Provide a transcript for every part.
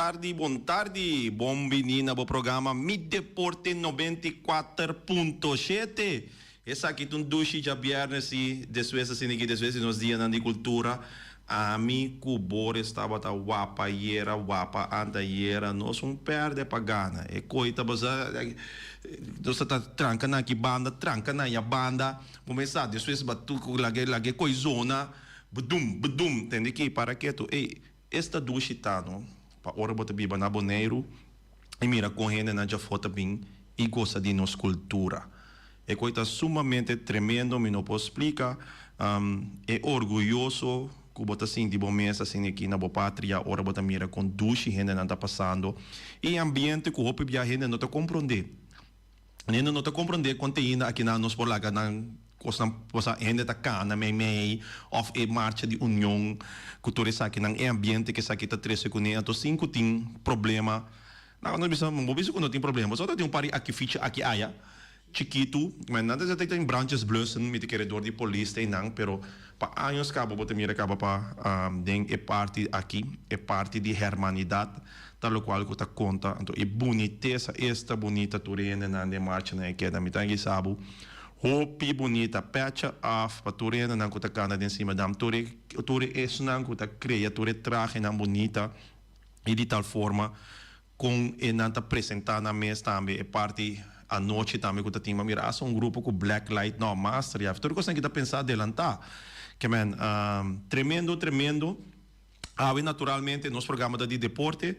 tardi, bon tardi. Bon bini na bo programa Mi Deporte 94.7. Esaki ta un dushi djabièrnè si, despues asina aki despues di nos dianan di kultura, ami ku Boris tabata wapa ayera, wapa antayera, nos un pèrdè pa gana. E koi tabata nos ta tranka na aki banda, tranka na aya banda, bo mes sa despues batu laga laga e koi zona, budum, budum, tende ki para ketu. Ey, esta dushi ta no, pa ora bo ta biba na Boneiru. I mira kon hendenan djafó ta bin i gosa di nos kultura. E koi ta sumamente tremendo, mi no por splika e orguyoso ku bo ta sinti bo mes asina aki na bo patria ora bo ta mira kon dushi hendenan ta pasando i e ambiente ku hopi bia hende no ta komprondé. Hende no ta komprondé kon te ainda akinan nos por laga nan kosnan pasá, hende ta kana meimei òf e marcha di union ku tur esakinan, e ambiente ku esaki ta trese kuné. Anto sin ku tin problema, nan nos bisa, bo bisa ku no tin problema, pasobra ta tin un par di akifichi aki aya chikitu, ma nan ta sa tin brandjes blussen, mi ta kere dor di polis ta einan, pero pa años kaba bo ta mira kaba pa den e parti aki, e parti di hermanidat. Ta locual cu ta conta. Anto e bunitesa esta bunita tur e hendenan den marchanan e keda. Mi ta gisa bo hopi bunita. Pecha af pa tur e hendenan cu ta cana den Simadam. Tur e tur e esnan cu ta crea tur e trahenan bunita y di tal forma con e nan ta presenta nan mes tambe e parti anochi tambe cu ta tin. Bo a mira hasta un grupo cu black light no master ya. Tur e cosnan ki ta pensa adelanta. Ke men tremendo tremendo. Awe naturalmente nos programa ta di deporte.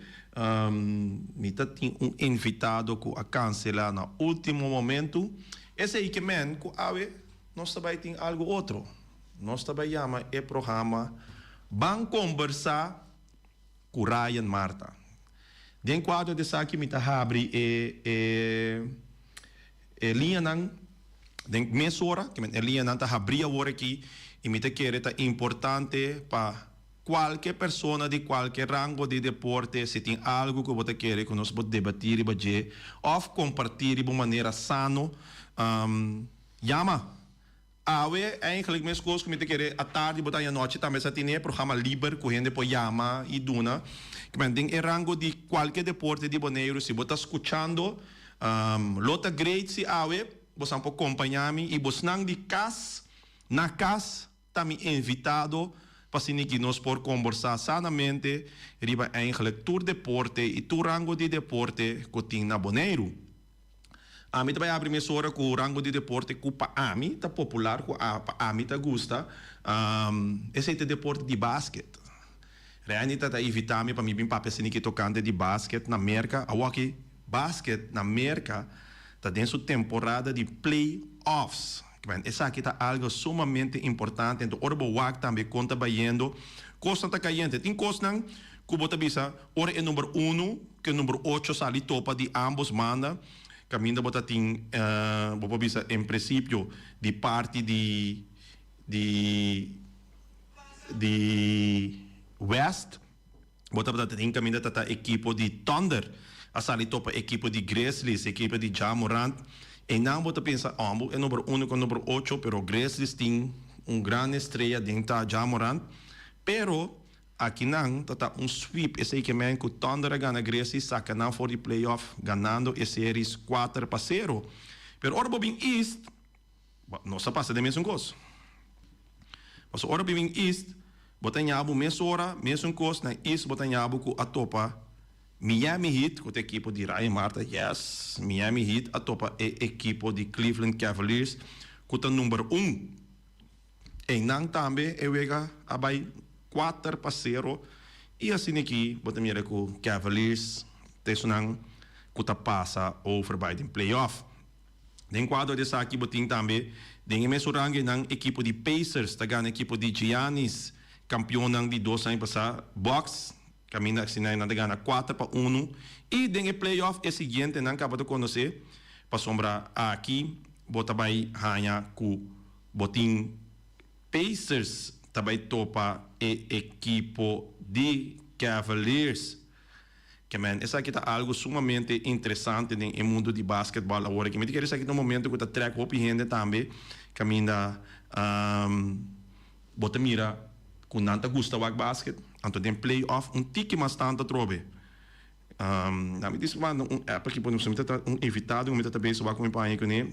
Mi ta tin un invitado cu a cancela na ultimo momento. Esey ke men cu awe nos ta bay tin algo otro. Nos ta bay yama e programa Ban Combersa cu Ryan Martha. Den cuadro di esaki mi ta habri e e e liñanan den mesora, ke men e liñanan ta habri awor aki y mi ta kere ta importante pa Kualke persona di kualke rango di deporte, si tin algu ku bo ta kere ku nos por debatí riba dje òf kompartí riba un manera sano, yama. Awe, eigenlijk meskos ku mi ta kere atardi bo ta haña anochi tambe sa tene programa liber ku hende por yama i duna. Den e rango di kualke deporte di Boneiru, si bo ta skuchando, lo ta great si awe bosan por kompañá mi i bosnan di kas na kas. Ta mi invitado pa asina ki nos por kombersá sanamente riba eigenlijk tur deporte i tur rango di deporte ku tin na Boneiru. Ami ta bai abri mesora ku rango di deporte ku pa ami ta popular, ku pa ami ta gusta, esei ta e deporte di basket. Randy ta ta invitá mi pa mi bin papia asina ki tokante di basket na Merka. Awoki basket na Merka ta den su temporada di play-offs. Esaki ta algo sumamente importante. Enton ora bo wak tambe kon ta bayendo, kosnan ta kayente. Tin kosnan ku bo ta bisa ora e number uno ku e number ocho sali topa di ambos banda, kaminda bo ta tin bo por bisa en prinsipio di parti di di di West. Bo tabata tin kaminda ta ta ekipo di Thunder a sali topa ekipo di Grizzlies, ekipo di Ja Morant. Einan bo ta pensa oh e number uno ku number ocho pero Grizzlies tin un gran estrea den ta Ja Morant. Pero akinan ta ta un sweep esei ke men ku Thunder a gana Grizzlies saka nan for di playoff ganando e series 4-0. Pero ora bo bin East. Nos a pasa den mesun kos. Pasobra ora bo bin East, bo ta ña bo mesora mesun kos na East bo ta ña bo ku a topa Miami Heat ku ta ekipo di Ryan Marta, yes, Miami Heat a topa e ekipo di Cleveland Cavaliers ku ta number un. Einan tambe e wega a bai 4-0 i asina aki bo ta mira ku Cavaliers ta esunnan ku ta pasa over bai den playoff. Den kuadro di esaki bo tin tambe den e mesun rangenan ekipo di Pacers ta gana ekipo di Giannis, kampionnan di dos aña pasá, Bucks kaminda asina nan ta gana 4-1 i den e playoff e siguiente nan kaba ta konosé pasobra aki bo ta bai haña ku bo tin Pacers ta bai topa e ekipo di Cavaliers. Ke men, esaki ta algu sumamente interesante den e mundu di basketbal awor aki. Mi ta kere esaki ta un momento ku ta trèk hopi hende tambe kaminda bo ta mira ku nan ta gusta wak basket. Anto den play-off un tiki mas tantu atrobe. Na mi dis manda un app aki pone mi ta un invitado ku mi ta ta bezig wak ku mi paña kuné.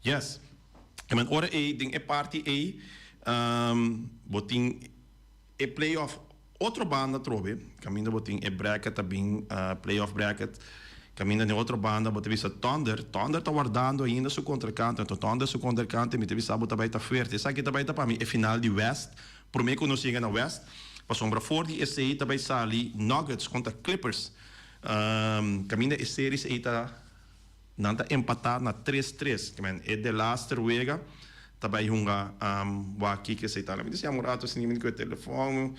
Yes. E men ora ei den e parti ei bo tin e playoff otro banda atrobe kaminda bo tin e bracket ta bin playoff bracket kaminda den otro banda bo ta bisa Thunder, Thunder ta wardando ainda su kontrinkante anto Thunder su kontrinkante mi ta bisa bo ta bai ta fuerte esaki ta bai ta pa mi e final di West prome ku nos yega na West pasobra for di esei ta bai sali Nuggets kontra Clippers kaminda e series ei ta Nan ta empatá na tres tres. Ke men e delaster wega ta bai hunga wak kiko esei ta. Mi ta siña un rato asina mi ku e telefòn.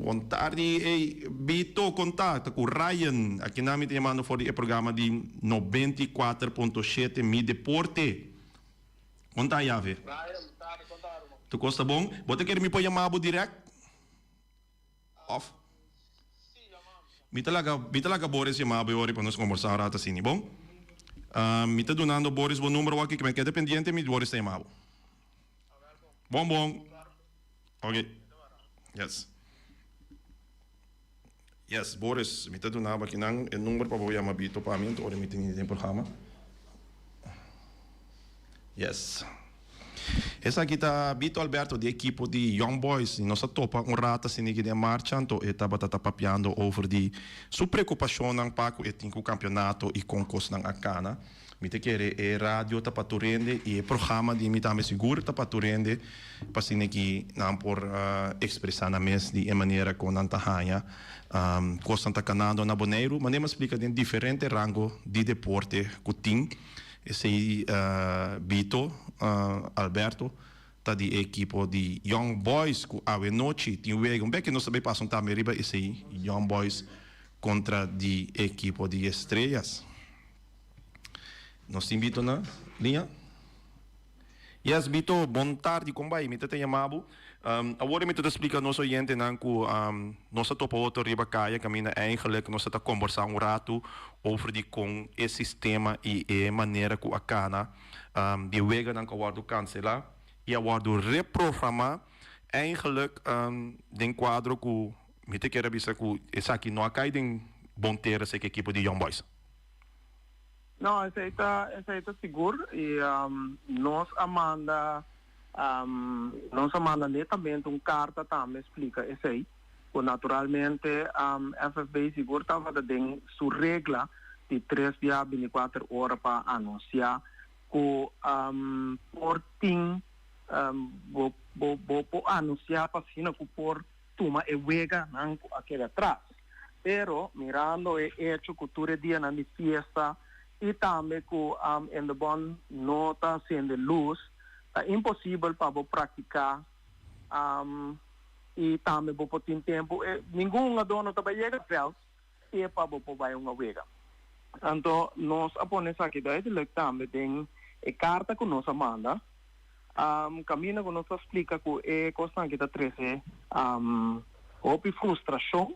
Bon tardi ey Bito kon ta? Ta ku Ryan. Akinan mi ta yamando for di e programa di 94.7 Mi Deporte. Kon ta Yave? Ryan, bon tardi, kon ta ruman? Tur kos ta bon? Bo ta kere mi por yama bo dirèkt? Of? Mi ta laga, mi ta laga Boris yama bo e ora pa nos kombersá un rato asini, bon? Mi ta dunando Boris bo numero aki, ke mi keda pendiente mi Boris ta yama bo. Bon, bon. Ok. Yes. Yes, Boris, mi ta duna bo akinan e number pa bo yama Bito pa mi, anto ora mi tene den programa. Yes. Esaki ta Bito Alberto di ekipo di Young Boys y nos a topa un rato asina aki den marcha anto e tabata ta papiando over di su preocupacionnan pa cu e tin cu campeonato y con cosnan a cana. Mi ta kere e radio ta pa tur hende y e programa di mi tambe sigur ta pa tur hende pa asina aki nan por expresa nan mes di e manera con nan ta haña cosnan ta canando na Boneiru. Manera mi a splica den diferente rango di deporte cu tin. Esei Bito Alberto ta di e ekipo di Young Boys ku awe nochi tin wega. Un bek nos ta bai pasa un tambe riba esei Young Boys kontra di e ekipo di Estrellas. Nos tin Bito na liña? Yes Bito, bon tardi, kon bai? Mi ta ta yama bo. Awor mi ta ta splika nos oyentenan ku nos a topa otro riba kaya kaminda eigenlijk nos a ta kombersá un ratu over di kon e sistema i e manera ku a kana di e weganan ku a wòrdu kanselá i a wòrdu reprogramá eigenlijk den kuadro ku mi ta kier a bisa ku esaki no a kai den bon tera seki ekipo di Young Boys. No, esei ta esei ta sigur i nos a manda nos a manda netamente un karta tambe splika esei ku naturalmente FFB sigur tabata den su regla di tres bia bintikuater ora pa anunsiá ku por tin bo bo bo por anunsiá pa asina ku por tuma e weganan ku a keda tras. Pero mirando e echo ku tur e dianan di fiesta i tambe ku Indebon no ta sende lus, ta imposibel pa bo praktiká i tambe bo por tin tempu. Ningun hungadó no ta bai yega vèlt te pa bo por bai hunga wega. Anto nos a pone esaki duidelijk tambe den e karta ku nos a manda. Kaminda ku nos ta splika ku e kosnan aki ta trese hopi frustrashon,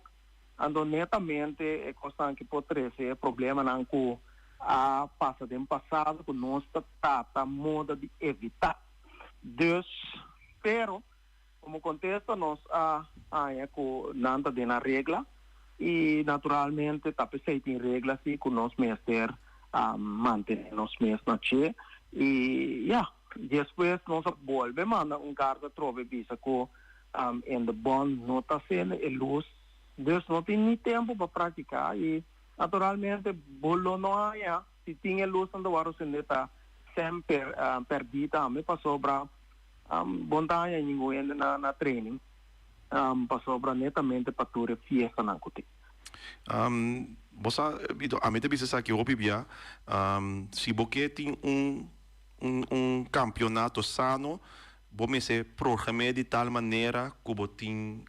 anto netamente e kosnan aki por trese e problemanan ku a pasa den pasado ku nos ta trata moda di evitá. Dus, pero Como contesta nos a haña cu nan ta den nan regla y naturalmente ta p'esey tin regla si cu nos mester mantene nos mes na dje y ya despues nos a bolbe manda un carta atrobe bisa cu in de bond no ta sende e luz dus no tin ni tempo pa practica y naturalmente bo lo no haña si tin e luznan ta worde sende ta semper perdi tambe pasobra Bon ta haña ningun hende na na training pasobra netamente pa tur e fiestanan ku tin. Bo sa Vito, ami ta bisa esaki hopi bia, si bo ke tin un un un kampionato sano bo mester program'é di tal manera ku bo tin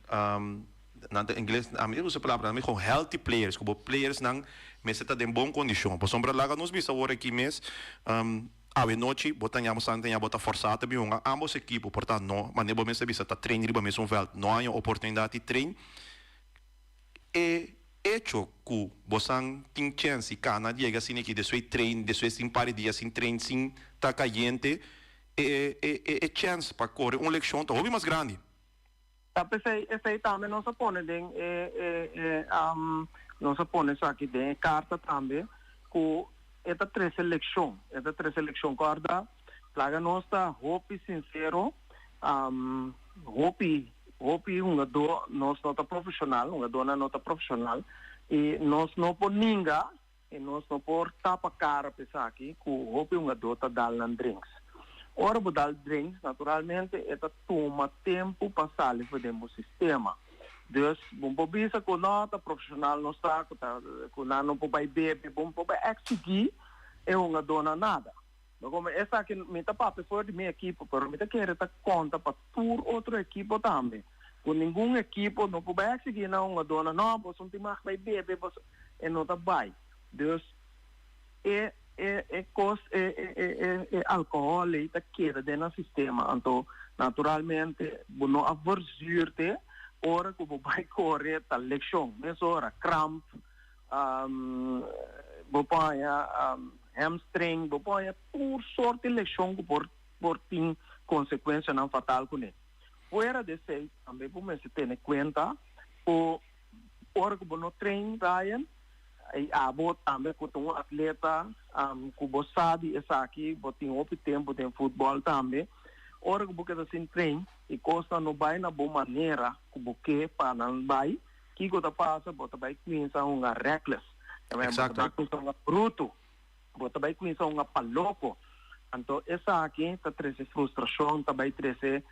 nan ta ingles ami ta usa e palabra nan mi kon healthy players ku bo playersnan mester ta den bon kondishon pasobra laga nos bisa awor aki mes. Awe nochi bo ta ña bo santa ña bo ta forsá ta bin hunga ambos ekipo por ta no manera bo mester bisa ta train riba mesun vèlt no haña oportunidat di train e. Echo ku bosan tin chèns di kana yega asina aki despues train, despues tin par di dia sin train sin ta kayente, e e e chèns pa kore un lekshon ta hopi mas grandi. Ta p'esei esei tambe nos a pone den e e e nos a pone esaki den e karta tambe ku e ta trese lekshon, e ta trese lekshon. Kòrda laga nos ta hopi sinsero, hopi hopi hungadó nos no ta profeshonal, hungadónan no ta profeshonal i nos no por ninga i nos no por tapa kara pa esaki ku hopi hungadó ta dal nan drinks. Ora bo dal drinks naturalmente e ta tuma tempu pa sali for den bo sistema. Dus bo por bisa ku no ta profeshonal nos ta, ku ta ku nan no por bai bebe, bo no por bai eksigí e hungadónan nada. No como esaki mi ta papia for di mi ekipo, pero mi ta kere ta konta pa tur otro ekipo tambe. Ku ningun ekipo no por bai eksigí nan hungadónan, no, boso no tin mag bai bebe, boso, e no ta bai. Dus e e e kos e e e e e alkohòl ei ta keda den nan sistema. Anto naturalmente bo no a verzuurd e ora ku bo bai kore ta lekshon mesora, kramp, Bo por haña hamstring, bo por haña tur sort di leshon ku por por tin konsekuensianan fatal kuné. Fuera di esei tambe bo mester tene kuenta ku ora ku bo no train, Ryan, i abo tambe ku ta un atleta ku bo sa di esaki, bo tin hopi tempu den futbòl tambe, ora ku bo keda sin train i kosnan no bai na bo manera ku bo ke pa nan bai, Kiko ta pasa? Bo ta bai kuminsa hunga reckless. Bo ta bai kuminsa hunga bruto. Bo ta bai kuminsa hunga pa loko. Anto esaki ta trese frustrashon, ta bai trese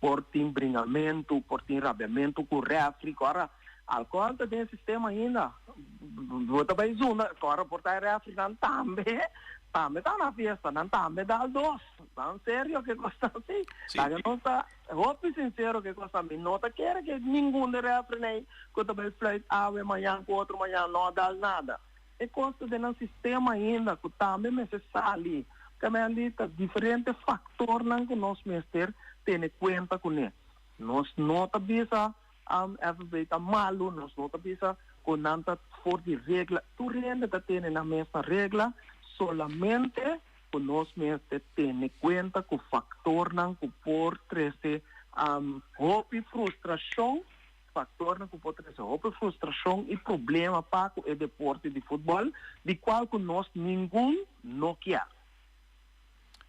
por tin bringamentu, por tin rabiamentu ku refri. Ku ora alkohòl ta den e sistema ainda, bo ta bai zunda. Ku ora por ta e refrinan tambe, tambe ta na fiesta, nan tambe dal dos. Tan serio ke kos ta asi. Laga nos ta. Hopi sincero ke cosa mi no ta kere ke ningun de refreney ku ta bay fluit awe mañan ku otro mañan no a dal nada. E cos ta den nan sistema ainda ku tambe mester sali. Kamendi ta diferente factornan ku nos mester tene cuenta kuné. Nos no ta bisa FFB ta malu, nos no ta bisa ku nan ta for di regla. Tur hende ta tene nan mes na regla, solamente ku nos mester tene kuenta ku faktornan ku por trese hopi frustrashon, faktornan ku por trese hopi frustrashon i problema pa ku e deporte di futbòl, di kual ku nos ningun no kier.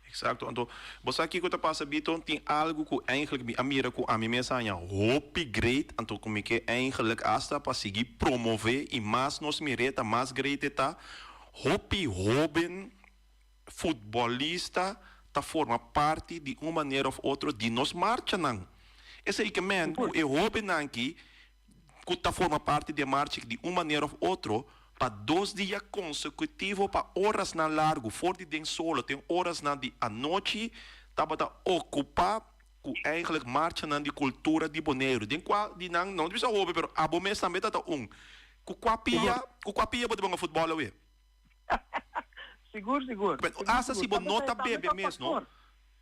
Eksakto. Anto, bo sa kiko ta pasa, Bito? Tin algu ku eigentlik mi a mira ku ami mes a haña hopi great, anto ku mi ke eigentlik asta pa sigui promové i mas nos mir'é ta mas great e ta, hopi hóben futbolista ta forma parti di un manera of otro di nos marchanan. Esei ke men ku e hobennan ki ku ta forma parti di e marcha di un manera of otro pa dos dia konsekutivo pa orasnan largu for di den solo ten orasnan di anochi tabata okupa ku eigenlijk marchanan di kultura di Boneiru den kua di nan no ta bisa hopi pero abo mes tambe ta ta un ku kua pia ku kua pia bo ta ponga futbòl awe? Sigur, sigur. Pero hasta si bo no ta bebe mes, no?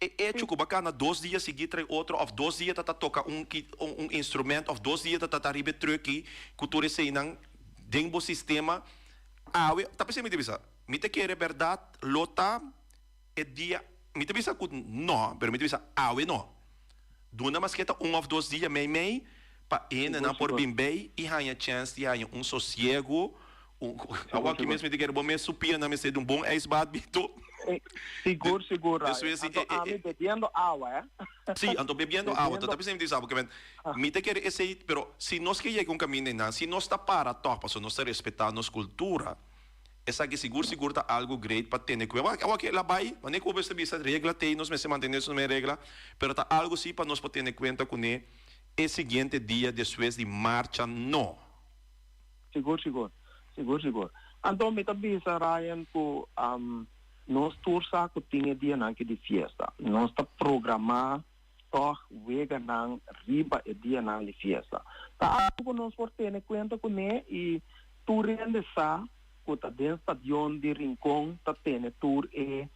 E hecho ku bo a kana dos dia sigui trae otro òf dos dia ta ta toka un un instrument òf dos dia ta ta ta riba e truck ku tur eseinan den bo sistema awe ta p'esei mi ta bisa mi ta kere bèrdat lo ta e dia mi ta bisa ku no pero mi ta bisa awe no duna maske ta un òf dos dia mei mei pa hendenan por bin bei i haña chèns di haña un sosiego Awor aki mes mi ta kere bo mes su pianan mester di un bon ijsbad bito. Sigur, sigur, Ryan. Anto ami bebiendo awa, eh. Sí, anto bebiendo awa. Anto ta bisa mi ta bisa bo ke mi ta kere esei, pero si nos ke yega un kaminda einan, si nos ta para tòg pasobra nos ta respetá nos kultura, esaki sigur sigur ta algu great pa tene kuenta. Awor aki el a bai, manera ku bo mester bisa regla t'ei, nos mester mantené nos mes regla, pero ta algu sí pa nos por tene kuenta kuné e siguiente dia despues di marcha no. Sigur sigur. Sigur sigur. Anto mi ta bisa Ryan ku nos tur sa ku tin e dianan aki di fiesta. Nos ta programá tòg weganan riba e dianan di fiesta. Ta algu ku nos por tene kuenta kuné i tur hende sa ku ta den stadion di Rincon ta tene tur e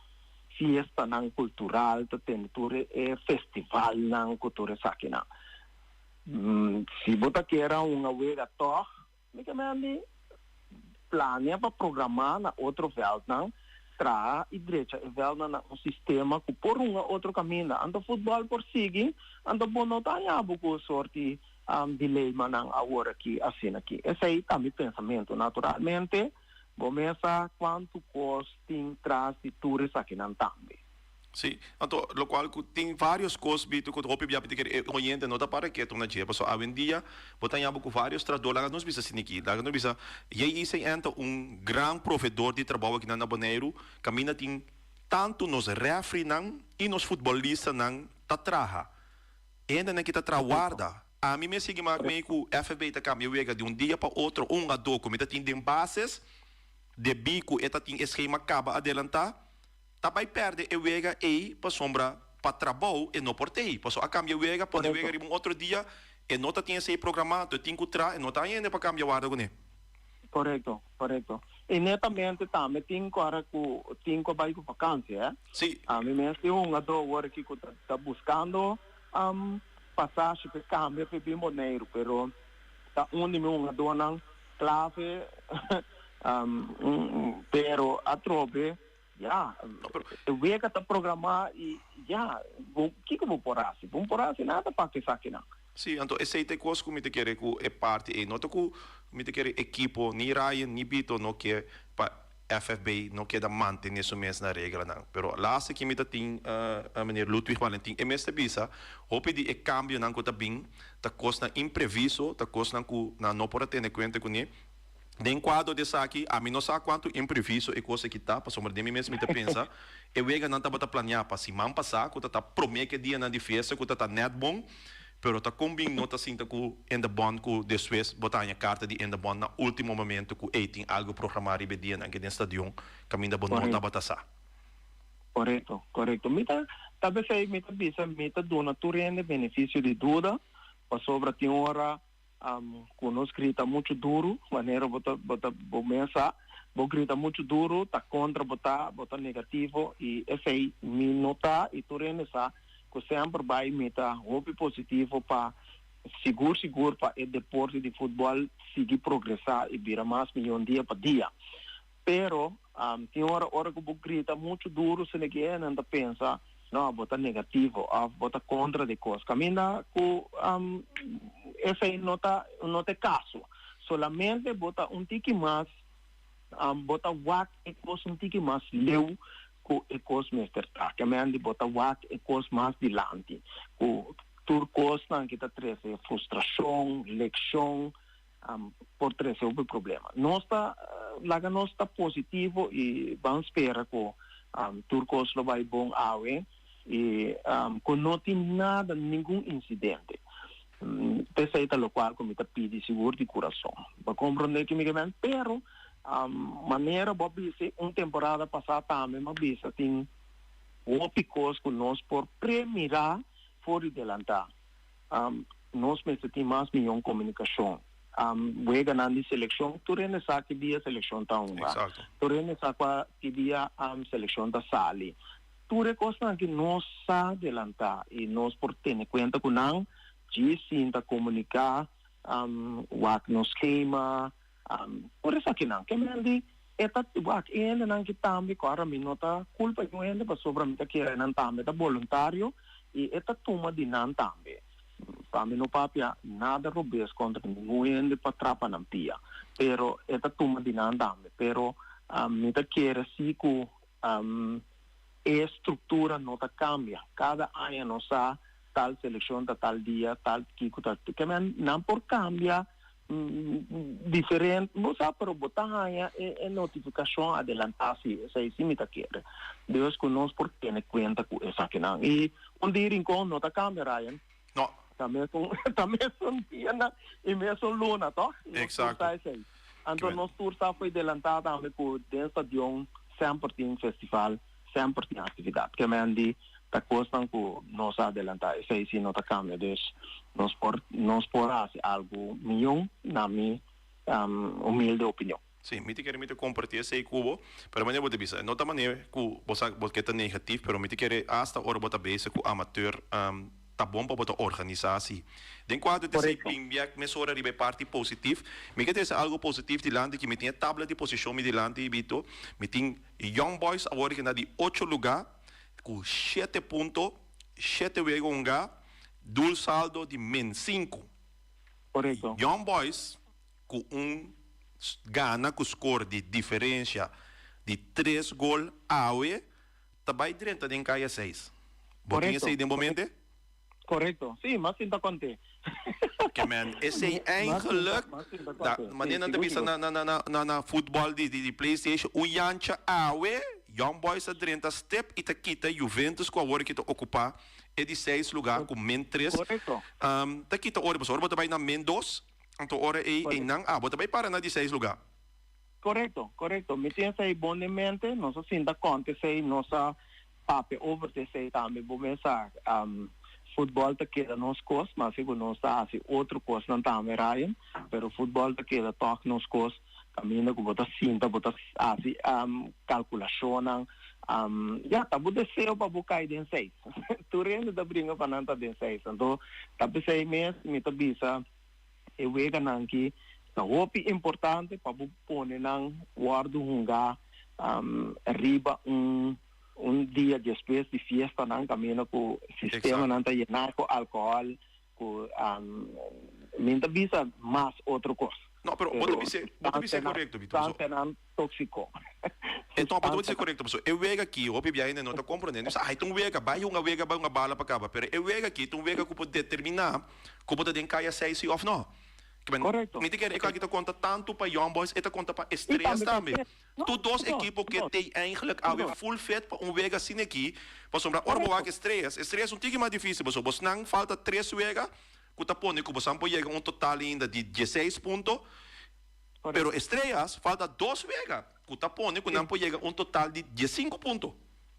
fiestanan kultural, ta tene tur e festivalnan ku tur esakinan. Si bo ta kere a hunga wega tòg. Mi ke men di plania pa programá na otro vèltnan, traha i drecha e vèltnan na un sistema ku por hunga otro kaminda. Anto futbòl por sigui, anto bo no ta haña bo ku sorti dilemanan awor aki asina aki. Esei ta mi pensamentu. Naturalmente bo mes sa kuantu kos tin tras di tur esakinan tambe. Sí, anto locual cu tin varios cos bito cu hopi bia p'e e oyente no ta para ketu na dje, pasobra awendia bo ta haña bo cu varios trahador, laga nos bisa asin'aki, laga nos bisa JICN ta un gran proveedor di trabou akinan na Boneiru, caminda tin tanto nos refrinan y nos futbolistanan ta traha, e hendenan ki ta traha warda, ami mes sigui mak mei cu FFB ta cambia wega di un dia pa otro, un hungador cu mi ta tin den bases, debí cu e ta tin e schema caba adelanta. Ta bai perde e wega ei pasobra pa trabou e no por tei. Pasobra a cambia wega, pone wega riba un otro dia, e no ta tin esei programa, to e tin cu tra, e no ta hende pa cambia warda cune. Correcto, correcto. Y netamente tambe tin cu ora cu tin cu a bai cu vakantie, eh. Si. Ami mes tin un hungador awor aki cu ta buscando pasashi p'e cambia p'e bin Boneiru, pero ta un di mi hungadornan clave, pero atrobe Ya, e wega ta programá i ya, bo kiko bo por hasi? Bo no por hasi nada pa esakinan. Sí, anto esei ta e kos ku mi ta kere ku e parti ei. No ta ku mi ta kere ekipo, ni Ryan ni Bito no ke pa FFB no keda mantené su mes na reglanan. Pero laatste ke mi ta tin meneer Ludwig Valentin, e mes ta bisa hopi di e kambionan ku ta bin ta kosnan impreviso, ta kosnan ku nan no por a tene kuenta kuné. Den kuadro di esaki, ami no sa kuantu impreviso e kos aki ta, pasobra den mi mes mi ta pensa, e weganan tabata planeá pa siman pasá, ku ta ta promé ku e dianan di fiesta, ku ta ta nèt bon, pero ta kon bin no ta sinta ku Indebon ku despues bo ta haña karta di Indebon na último momento ku ey tin algu programá riba e dianan ke den stadion kaminda bo no tabata sa. Korekto, korekto. Mi ta, ta p'esei mi ta bisa mi ta duna tur hende benefisio di duda, pasobra tin ora Ku nos grita muchu duru, manera bo ta bo ta bo mes sa, bo grita muchu duru ta kontra bo ta, bo ta negativo i esei mi no ta i tur hende sa ku semper bai mi ta hopi positivo pa sigur sigur pa e deporte di futbòl sigui progresá i bira mas mihó dia pa dia. Pero tin ora ora ku bo grita muchu duru sende ki e nan ta pensa no bo ta negativo òf bo ta kontra di kos kaminda ku esei no ta no ta e kaso. Solamente bo ta un tiki mas bo ta wak e kos un tiki mas leu ku e kos mester ta. Kementi bo ta wak e kos mas dilanti ku tur kosnan ki ta trese frustrashon, lekshon. por trece hopi problema. Nos ta laga nos ta positivo y ban spera cu tur cos lo bay bon awe y cu no tin nada, ningun incidente. P'esey ta locual cu mi ta pidi sigur di curason. Bo comprende ki mi ke men? Pero manera bo a bisa un temporada pasa tambe mi a bisa tin hopi cos cu nos por premira for di delanta. Nos mester tin mas miyon komunikashon. Weganan di selekshon, tur hende sa ki dia selekshon ta hunga. Tur hende sa kua ki dia selekshon ta sali. Tur e kosnan aki nos sa delantá i nos por tene kuenta ku nan, djis sinta komuniká, wak nos skema, Por esakinan ke men di e ta wak e hendenan ki tambe ku ora mi no ta kulpa niun hende pasobra mi ta kere nan tambe ta boluntario i e ta tuma di nan tambe. Pa mi no papia nada robes kontra ningun hende pa trapa nan pia pero e ta tuma di nan tambe. Pero mi ta kere si ku e struktura no ta kambia. Kada aña nos sa tal selekshon ta tal dia tal kiko ta ke men nan por kambia Diferente, bo sa, pero bo ta haña e notifikashon adelantá si, esei si mi ta kere. Dios ku nos por tene kuenta ku esakinan. I un dia Rincon no ta kambia, Ryan. No. Ta mesun, ta mesun dia na i mesun luna, tòg? Nos tur sa esei. Anto nos tur sa fo'i delantá tambe ku den stadion semper tin festival. Semper tin actividad. Ke men di ta cosnan cu nos a adelanta. Esey si no ta cambia. Dus nos por nos por haci algo miyon na mi humilde opinion. Sí, mi ta kere mi ta comparti esey cu bo, pero manera bo ta bisa, no ta manera cu bo sa bo ke ta negatief, pero mi ta kere hasta ora bo ta bezig cu amateur. Ta bon pa bo ta organisá si. Den kuadro di esei bin bek mesora riba e parti positif. Mi ke trese algu positif dilanti ki mi tin e tabla di posishon mi dilanti Vito. Mi tin Young Boys awor ki na di ocho lugá ku shete punto, shete wega hungá, dul saldo di min sinku. Young Boys ku un gana ku skor di diferensha di tres gol awe Ta bai drenta den kaya seis. Bo tin esei den bo mente? Korekto. Sí, m'a sinta konte. Ke men, esei eigenlijk, da, manera nan ta bisa na, na, na, na, na futbòl di, di, di PlayStation, un yancha awe, Young Boys a drenta step i ta kita Juventus ku awor aki ta okupá e di seis lugá ku min tres. Ta kita ora, pasobra ora bo ta bai na min dos, anto ora ei, einan abo ta bai para na di seis lugá. Korekto, korekto. Mi tin esei bon den mente. Nos a sinta konta esei, nos a papia over di esei tambe. Bo mes sa, futbòl ta keda nos kos, maske ku nos ta hasi otro kosnan tambe, Ryan, pero futbòl ta keda tòg nos kos. Kaminda ku bo ta sinta, bo ta hasi kalkulashonnan. Ya, ta bo deseo pa bo kai den seis. Tur hende ta bringa pa nan ta den seis. Anto, ta p'esei mes mi ta bisa. E weganan ki ta hopi importante pa bo pone nan wòrdu hungá riba un un dia despues di fiestanan kaminda ku sistemanan ta yená ku alkohòl ku mi ta bisa mas otro kos. No, pero bo ta bis'é, bo ta bis'é korekto, Vito. Sustansianan tóksiko. E no, bo ta bis'é korekto, pasobra e wega aki hopi biaha hende no ta komprondé. Nan bisa, ai ta un wega, bai hunga wega, bai hunga bala pa kaba. Pero e wega aki ta un wega ku por determiná ku bo ta den kaya seis si òf no. Korekto. Mi ta kere e aki ta konta tantu pa Young Boys, e ta konta pa Estrellas tambe. Tur dos ekipo ke tei eigenlijk awe full fit pa un wega asina aki, pasobra ora bo wak Estrellas, Estrellas un tiki mas difísil, pasobra bosnan falta tres wega, ku ta pone ku bosan por yega un total ainda di dieseis punto, pero Estrellas falta dos wega ku ta pone ku nan por yega un total di diesinku punto.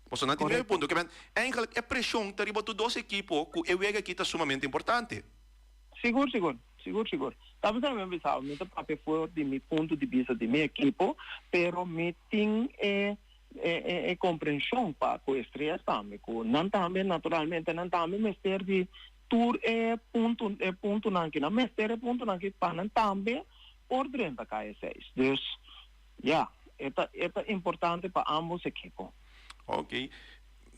Pasobra nan tin nuebe punto. Kimen, eigenlijk e preshon ta riba tur dos ekipo ku e wega aki ta sumamente importante. Sigur, sigur. Sigur, sigur. Ta bisa mi a bisa, mi ta papia for di mi punto di bista di mi ekipo, pero mi tin e e komprenshon pa ku Estrellas tambe, ku nan tambe naturalmente nan tambe mester di Tur e punto e puntonan ki nan mester e puntonan ki pa nan tambe por drenta kaya seis. Dus ya, e ta e ta importante pa ambos ekipo. Ok.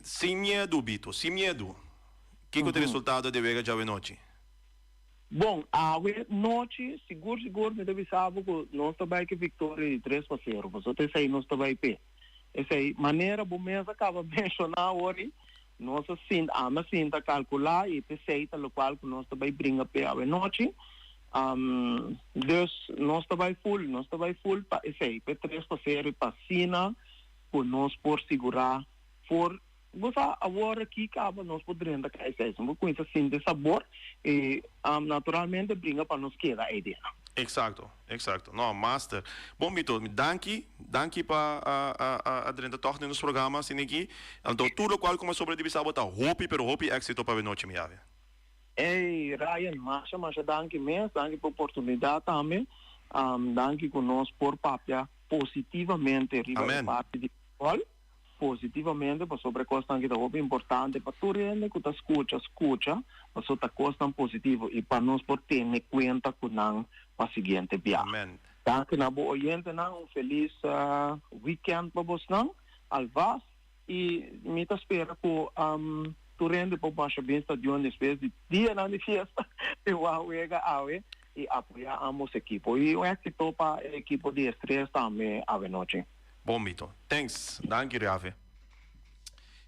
Sin miedu, Bito, sin miedu. Kiko ta e resultado di e wega djawe nochi? Bon, awe nochi sigur sigur mi ta bisa bo ku nos ta bai ku viktoria di tres pa sero, pasobra ta esei nos ta bai p'e. Esei manera bo mes a kaba menshoná awor ei, Nos a sinta, ami a sinta kalkulá i p'esei ta lokual ku nos ta bai bringa p'e awenochi. Dus nos ta bai ful, nos ta bai ful pa esei, p'e tres pa sero i pa asina ku nos por sigurá for, bo sa awor aki kaba nos por drenta ka esei, nos por kuminsá sinti e sabor i naturalmente bringa pa nos keda ei dena. Exacto, exacto. No, master. Bon Vito, danki, danki pa a a a a drenta tòg den nos programa asina aki. Anto tur lokual ku mi a sobra di bisa bo ta hopi pero hopi éksito pa awenochi mi yawe. Ey, Ryan, masha masha danki mes, danki pa oportunidat tambe. Danki ku nos por papia positivamente riba e Amen. parti di futbòl. Positivamente pasobra e kosnan aki ta hopi importante pa tur hende ku ta skucha skucha pasobra ta kosnan positivo i pa nos por tene kuenta ku nan pa siguiente biaha. Amen. Danki na bo oyentenan un felis weekend pa bosnan alvast i mi ta spera ku tur hende por basha bin stadion despues di dianan di fiesta i wak wega awe i apoya ambos ekipo i un exito pa e ekipo di Estrellas tambe awe nochi. Bon Bito. Thanks. Danki Riave.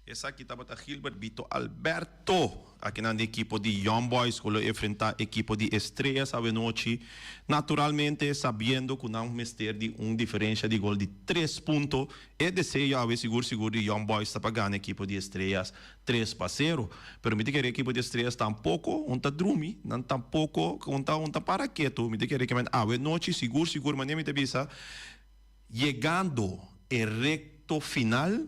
Esaki tabata Gilbert Bito Alberto, akinan di ekipo di Young Boys ku lo enfrentá ekipo di Estrellas awenochi, naturalmente sabiendo ku nan mester di un diferensha di gol di tres punto. E deseo awe sigur sigur di Young Boys ta pa gana ekipo di Estrellas 3-0. Pero mi ta kere ekipo di Estrellas tampoko un ta drumi, nan tampoko un ta un ta para ketu. Mi ta kere ke men awenochi sigur sigur manera mi ta bisa, Yegando e recto final,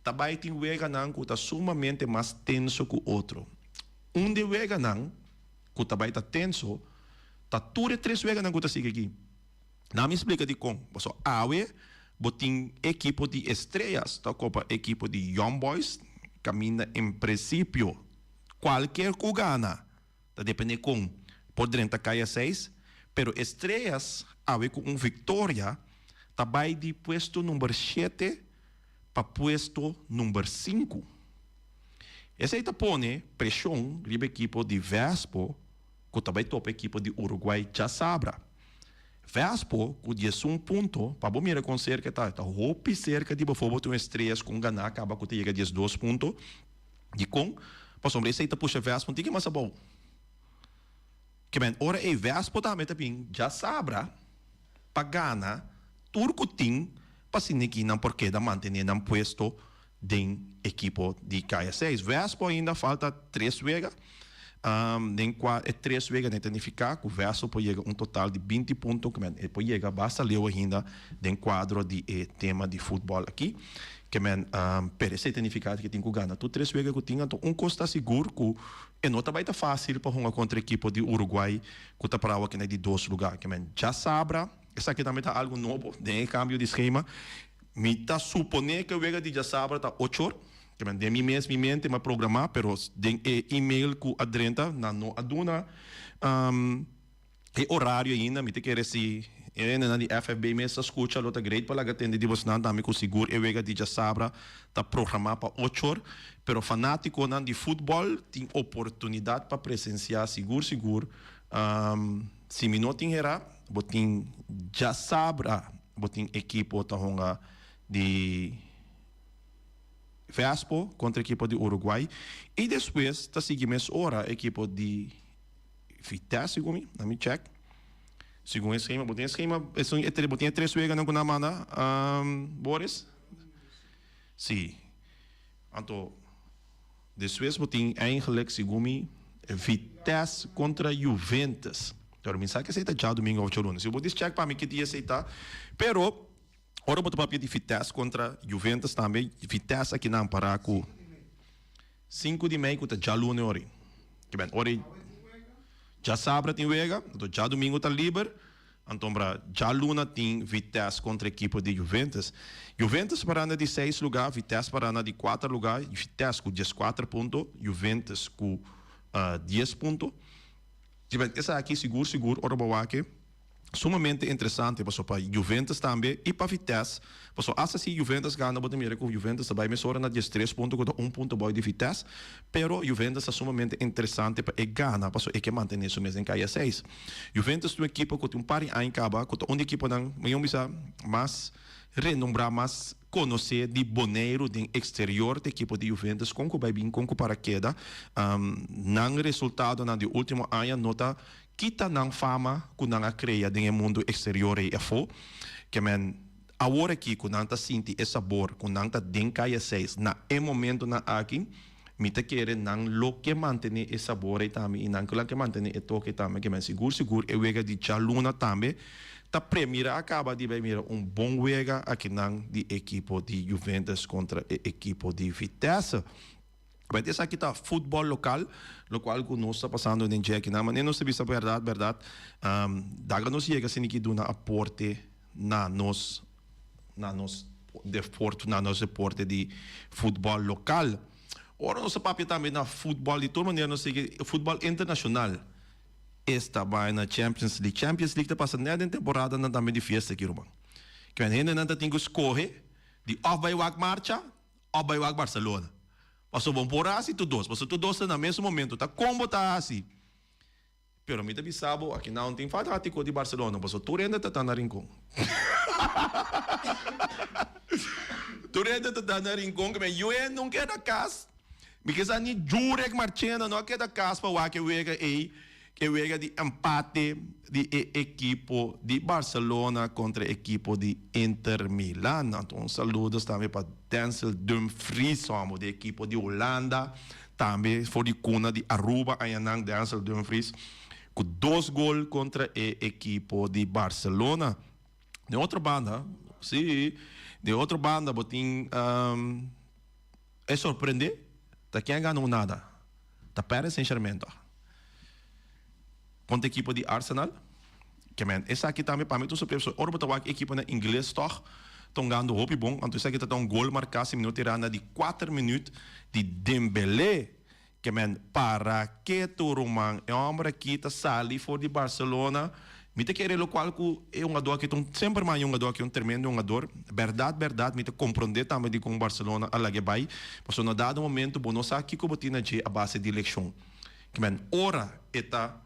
ta bay tin weganan cu ta sumamente mas tenso cu otro. Un di e weganan cu ta bay ta tenso ta tur e tres weganan cu ta sigui aki. Na mi splica dicon. Pasobra awe bo tin ekipo di Estrellas ta copa ekipo di Young Boys caminda en principio. Kualkier ku gana, ta depende kon por drenta kaya seis, pero Estrellas awe ku un viktoria ta bai di puesto number shete pa puesto number sinku. Esei ta pone preshon riba ekipo di Vespo ku ta bai topa ekipo di Uruguay djasabra. Vespo ku diesun punto, pa bo mira kon serka e ta, e ta hopi serka di bafobot un Estrellas ku un ganá kaba ku ta yega 12 punto. Dikon? Pasobra esei ta pusha Vespo un tiki mas abou. Ke men ora ei Vespo tambe ta bin djasabra pa gana tur ku tin pa siniki nan por keda mantené nan puesto den ekipo di Kaya Seis. Vespo ainda falta tres wega, den kua e tres weganan ta nifiká ku Vespo por yega un total di 20 punto, ke men e por yega basta leu ainda den kuadro di e tema di futbòl aki. Ke men, pero esei ta nifiká ku e tin ku gana tur tres wega ku tin. Anto un kos ta sigur ku e no ta bai ta fásil pa hunga kontra ekipo di Uruguay ku ta pará awor na di dos lugá. Ke men djasabra, esaki tambe ta algu nobo den e kambio di skema. Mi ta suponé ku e wega di djasabra ta ocho or. Ke men den mi mes mi mente mi a programá, pero den e email ku a drenta nan no a duna e orario ainda. Mi ta kere si e hendenan di FFB mes ta skucha lo ta great pa laga tende di bosnan tambe ku sigur e wega di djasabra ta programá pa ocho or. Pero fanátikonan di futbòl tin oportunidat pa presensiá sigur sigur. Si mi no tin herá, bo tin djasabra bo tin ekipo ta hunga di Vespo kontra ekipo di Uruguay i despues ta sigui mes ora ekipo di Vitesse segun mi, laat mi check. Segun e schema, bo tin e schema, esun e bo tin e tres weganan ku nan a manda, Boris? Si. Anto Despues bo tin eigenlijk segun mi Vitesse contra Juventus. Pero mi sa ke esei ta djadumingo of djaluna. Si bo dis check pa mi ki dia esei ta. Pero ora bo ta papia di Vitesse contra Juventus tambe Vitesse aki nan para ku sinku di mei ku ta djaluna ori. Ke ben ora djasabra tin wega, anto djadumingo ta liber. Antombra djaluna tin Vitesse kontra ekipo di Juventus. Juventus pará na di seis lugá, Vitesse pará na di kuater lugá, Vitesse ku 14 punto, Juventus ku 10 punto. Esaki sigur sigur ora bo wak e sumamente interesante pasobra pa Juventus tambe i pa Vitesse, pasobra asta si Juventus gana bo ta mira ku Juventus ta bai mesora na 13 punto ku ta un punto bou di Vitesse, pero Juventus ta sumamente interesante pa e gana pasobra e ke mantene su mes den kaya seis. Juventus ta un ekipo ku tin un par di aña kaba ku ta un di ekiponan mi yon bisa mas renombrá, mas konosé di Boneiru den eksterior ta ekipo di Juventus. Kon ku bai bin, kon ku para keda, nan resultadonan di último aña no ta kita nan fama ku nan a krea den e mundu eksterior ei afó. Ke men awor aki ku nan ta sinti e sabor ku nan ta den kaya seis na e momentonan aki, Mi ta kere nan lo ke mantene e sabor ei tambe i nan lo ke mantene e toke ei tambe. Ke men sigur sigur e wega di djaluna tambe ta premira a kaba di bai mira un bon wega akinan di ekipo di Juventus kontra e ekipo di Vitesse. Wèt esaki ta futbòl lokal, lokual ku nos ta pasando den dje akinan. Manera nos ta bisa bèrdat bèrdat, daga nos yega asina ki duna aporte na nos. na nos deporte na nos deporte di futbòl lokal. Ora nos ta papia tambe na futbòl di tur manera nos sigui futbòl internashonal esta bai na Champions League. Champions League ta pasa nèt den temporadanan tambe di fiesta aki ruman. Kimen hendenan ta tin ku skohe di òf bai wak marcha òf bai wak Barcelona. Pasobra bo por hasi tur dos pasobra tur dos ta na mesun momento ta kon bo ta hasi. Pero mi ta bisa bo, aki nan tin fanatico di Barcelona, pasobra tur hende ta ta na Rincon. Tur hende ta ta na Rincon, ke men yu hende no keda kas. Mi ke sa ni Jurek Marchena no a keda kas pa wak e wega ei, e wega di empate di e ekipo di Barcelona kontra e ekipo di Inter Milan. Anto un saludos tambe pa Denzel Dumfries, homo di ekipo di Hulanda. Tambe for di cuna di Aruba añanan Denzel Dumfries cu dos gol contra e ekipo di Barcelona. Den otro banda, si, den otro banda bo tin e sorprende ta ken a gana un nada, ta Paris Saint Germain toch contra ekipo di Arsenal. Ke men esaki tambe pa mi ta un sorpresa pasobra ora bo ta wak ekiponan ingles toch ta hungando hopi bon anto esaki ta ta un gol marka si mi no ta erá na di kuater minuut di Dembélé. Ke men para ketu ruman, e homber aki ta sali for di Barcelona. Mi ta kere locual cu e hungador aki ta un, semper maya e hungador aki un tremendo hungador. Berdad berdad mi ta comprende tambe dicon Barcelona a lag'e bay, pasobra na dado momento bo no sa kico bo tin na dje a base di leccion. Ke men ora e ta.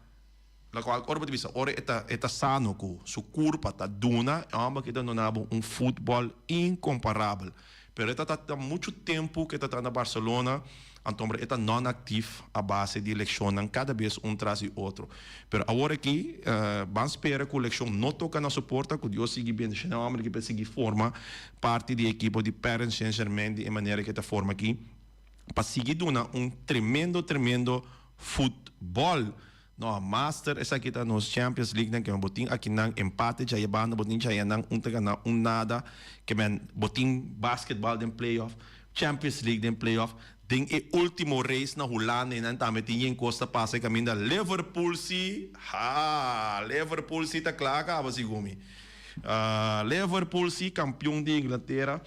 Lokual ora bo ta bisa ora e ta e ta sano ku su kurpa ta duna e hòmber ke ta duna bo un futbòl inkomparabel. Pero e ta ta muchu tempu ku e ta ta na Barcelona antombra e ta non aktif a base di lekshonnan kada bes un tras di otro. Pero awor aki ban spera ku lekshon no toka na su porta ku Dios sigui bendishona e hòmber aki pa e sigui forma parti di e ekipo di Paris Saint-Germain di e manera ku e ta forma aki pa sigui duna un tremendo tremendo futbòl. No, master esaki ta nos Champions League nan kemen bo tin aki nan empate djaya banda bo tin djaya nan un ta gana un nada kemen bo tin basketbal den playoff Champions League den playoff den e ultimo race na Hulanda einan tambe tin yen kos ta pasa e kaminda Liverpool si haa Liverpool si ta kla kaba segun mi Liverpool si kampion di Inglatera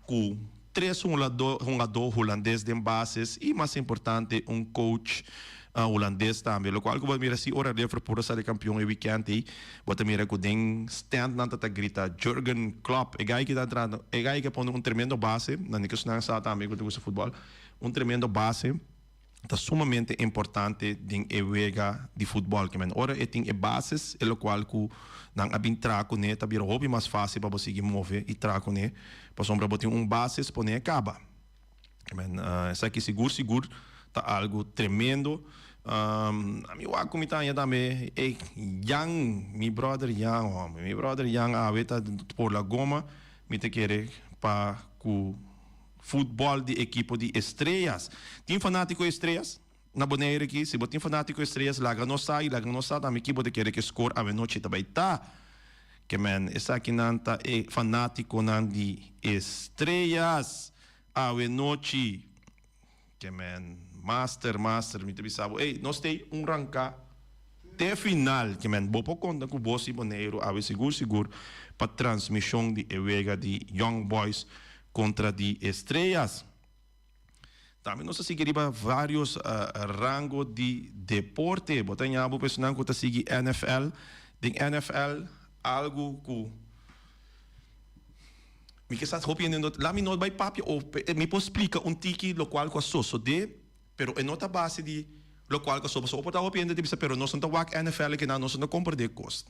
ku Tres hungadó hulandes den bases i mas importante un coach hulandes tambe. Lokual ku bo ta mira si ora Liverpool a sali kampion e wikènt ei, bo ta mira ku den stand nan ta ta grita Jurgen Klopp. E gai ki ta entrando, e gai ki a pone un tremendo base, nan di ku esnan sa tambe ku ta gusta futbòl, un tremendo base. Ta sumamente importante den e wega di futbòl. Ke men ora e tin e bases, e lokual ku nan a bin traha kuné ta bira hopi mas fásil pa bo sigui move i traha kuné, pasobra bo tin un bases pone e kaba. Ke men esaki sigur sigur ta algu tremendo. Ami wak ku mi ta haña tambe e Jan, mi bròder Jan hòmber, mi bròder Jan awe ta por la goma, mi ta kere pa ku. Futbòl di ekipo di Estrellas. Tin fanátiko Estrellas na Bonaire aki? Si bo tin fanátiko Estrellas laga nos sa i laga nos sa tambe ki bo ta kere ku e skor awenochi ta bai ta. Ke men esakinan ta e fanátikonan di Estrellas awenochi. Ke men master master mi ta bisa bo ey nos tey un ranka te final ke men bo por konta ku bos di Boneiru awe sigur sigur pa transmishon di e wega di Young Boys kontra di Estrellas. Tambe nos ta sigui riba varios rango di deporte bo ta ña bo personan ku ta sigui NFL den NFL algu ku. Mi ke sa hopi hende no la mi no bai papia of mi por splika un tiki lokual ku a sosodé pero e no ta base di lokual ku a soba so por ta hopi hende ta bisa pero nos no ta wak NFL kinan nos no ta komprendé kos.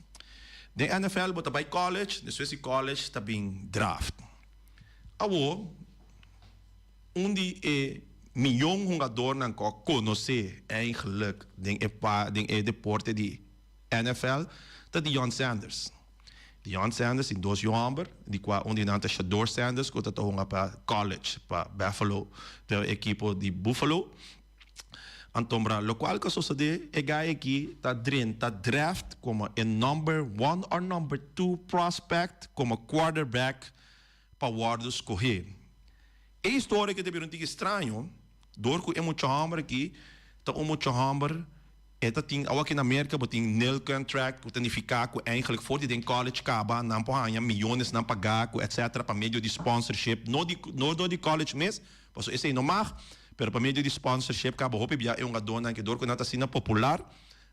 Den NFL bo ta bai college despues di college ta bin draft. Awor un di e miyon hungadornan ku a konosé eigenlijk den e den e deporte di NFL ta Deion Sanders. Deion Sanders tin dos yu hòmber, di kua un di nan ta Shedeur Sanders ku ta ta hunga pa college pa Buffalo, pa e ekipo di Buffalo. Antombra lokual ku a sosodé e guy aki ta drenta draft komo e number one or number two prospect komo quarterback pa wòrdu skohé. E historia aki ta bira un tiki straño dor ku e mucha hòmber aki ta un mucha hòmber e ta tin awor aki na Merka bo tin nil contract ku ta nifiká ku eigenlijk for di den college kaba nan por haña miyones nan pagá ku etcetera pa medio di sponsorship no di no dor di college mes pasobra esei no mag pero pa medio di sponsorship kaba hopi bia e hungadónan ke dor ku nan ta asina popular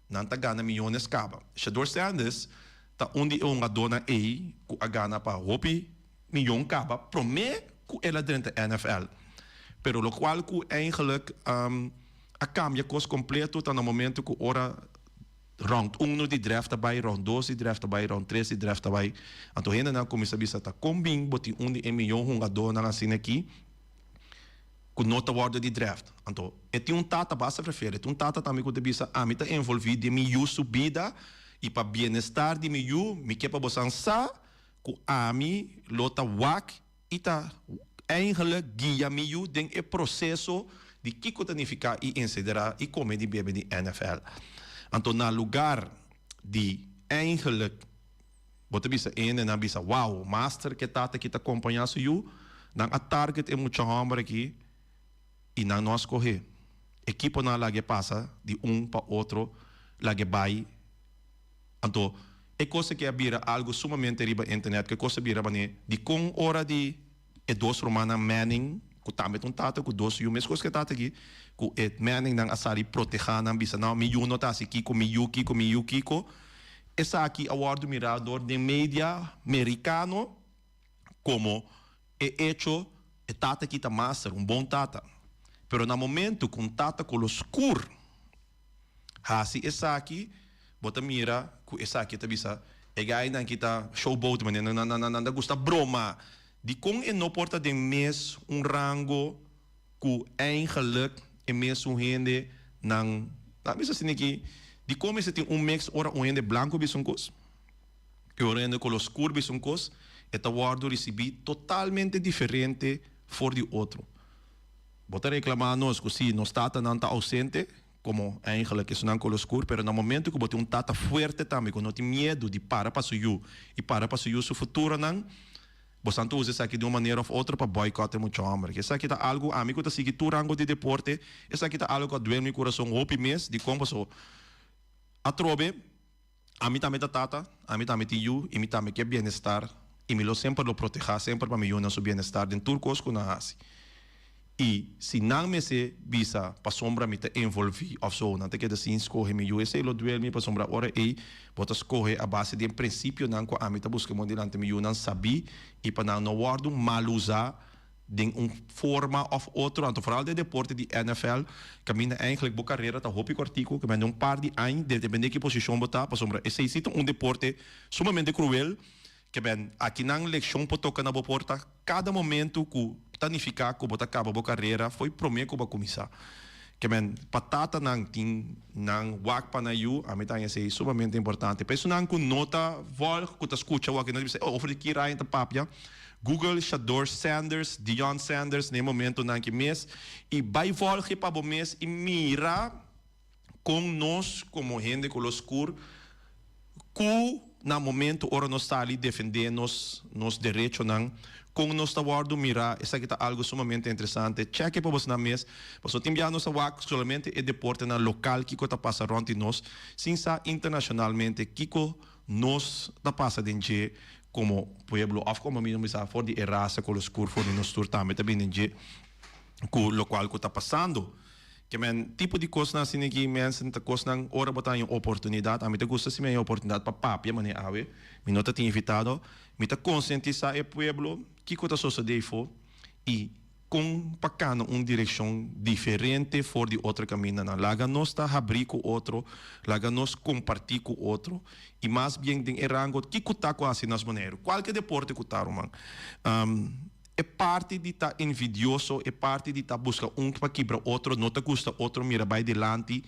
nan ta gana miyones kaba. Shedeur Sanders ta un di e hungadónan ei ku a gana pa hopi miyon kaba promé ku el a drenta NFL. Pero lokual ku eigenlijk a kambia kos kompleto ta na momento ku ora round uno di draft a bai, round dos di draft a bai, round tres di draft a bai, anto hendenan a kuminsá bisa ta kon bin bo tin un di e miyon hungadónan asina aki ku no ta wòrdu di draft. Anto e tin un tata basta prefer, e tin un tata tambe ku ta bisa ami ta envolví den mi yu su bida i pa bienestar di mi yu mi ke pa bosan sa ku ami lo ta wak i ta eigenlijk guia mi yu den e proseso di kiko ta nifiká i ensedera i kome di bebe di NFL. Anto na lugar di eigenlijk bo ta bisa e hendenan bisa wow, master ke tata aki ta kompañá su yu, nan a target e mucha hòmber aki i nan no a skohé. Ekiponan a lag'é pasa di un pa otro, lag'é bai. Anto, e kos aki a bira algu sumamente riba internet, ku e kos a bira manera dikon ora di e dos rumannan Manning. ku tambe ta un tata ku dos yu meskos ku e tata aki ku e Manning nan a sali protehá nan bisa no mi yu no ta hasi kiko mi yu kiko mi yu kiko. Esaki a wòrdu mirá dor den media merikano komo e echo e tata aki ta master, un bon tata. Pero na momento ku un tata kolo skur hasi esaki, bo ta mira ku esaki ta bisa e gainan ki ta showboat manera nan nan nan ta gusta broma. Dikon e no por ta den mes un rango ku eigenlijk e mesun hende nan ta bisa asina ki dikon mester tin un mix ora un hende blanko bisa un kos i ora un hende kolo skur bisa un kos e ta wòrdu risibí totalmente diferente for di otro. Bo ta reklamá nos ku si nos tatanan ta ousente komo eigenlijk esunnan kolo skur pero na momento ku bo tin un tata fuerte tambe ku no tin miedu di para pa su yu i para pa su yu su futuronan Bosan ta usa esaki di un manera of otro pa boycott e mucha homber. Esaki ta algo, ami cu ta sigui tur rango di deporte, esaki ta algo cu a duel mi curason hopi mes, dicon paso atrobe ami tambe ta tata, ami tambe tin yu y mi tambe kier bienestar y mi lo semper lo proteha semper pa mi yunan su bienestar den tur cos cu nan haci. I si nan mester bisa pasobra mi ta envolví òf so, nan ta keda sin skohe mi yu. Esei lo duel mi pasobra ora ei bo ta skohe a base di e prinsipionan ku ami ta buska bon dilanti mi yunan sabí i pa nan no wòrdu mal usá den un forma òf otro. Anto foral den deporte di NFL kaminda eigentlik bo karera ta hopi kòrtiku, ke mende un par di aña depende ki posishon bo ta pasobra esei si ta un deporte sumamente kruel. Ke ben, akinan lekshon por toka na bo porta kada momentu ku ta nifiká ku bo ta kaba bo karera fo'i promé ku bo a kuminsá. Ke ben, pa tatanan tin nan wak pa nan yu, ami ta haña esei sumamente importante. Pa esunnan ku no ta vòlg, ku ta skucha wak i no ta bisa, oh, over di ki Ryan ta papia, Google Shador Sanders, Deion Sanders na e momentunan aki mes i bai vòlg e pa bo mes i mira kon nos komo hende ku lo skur ku na momento ora nos sali defendé nos nos derechonan kon nos ta wòrdu mirá. Esaki ta algu sumamente interesante. Chèk e pa bosnan mes pasobra tin bia nos ta wak solamente e deportenan lokal kiko ta pasa rònt di nos sin sa internashonalmente kiko nos ta pasa den dje komo pueblo òf komo mi no bisa for di e rasa ku lo skur for di nos tur tambe ta bini den dje ku lokual ku ta pasando. Ke men tipo di kosnan asina ki mensen ta kosnan ora bo ta haña un oportunidat. Ami ta gusta si mi haña oportunidat pa papia manera awe. Mi no ta tin invitado. Mi ta konsientisá e pueblo kiko ta sosodé afó i kon pa kana un direkshon diferente for di otro kamindanan. Laga nos ta habrí ku otro, laga nos kompartí ku otro i mas bien den e rango kiko ta ku hasi nos Boneiru. Kualke deporte ku ta ruman. E parti di ta envidioso, e parti di ta buska un pa kibra otro, no ta gusta otro mira bai dilanti.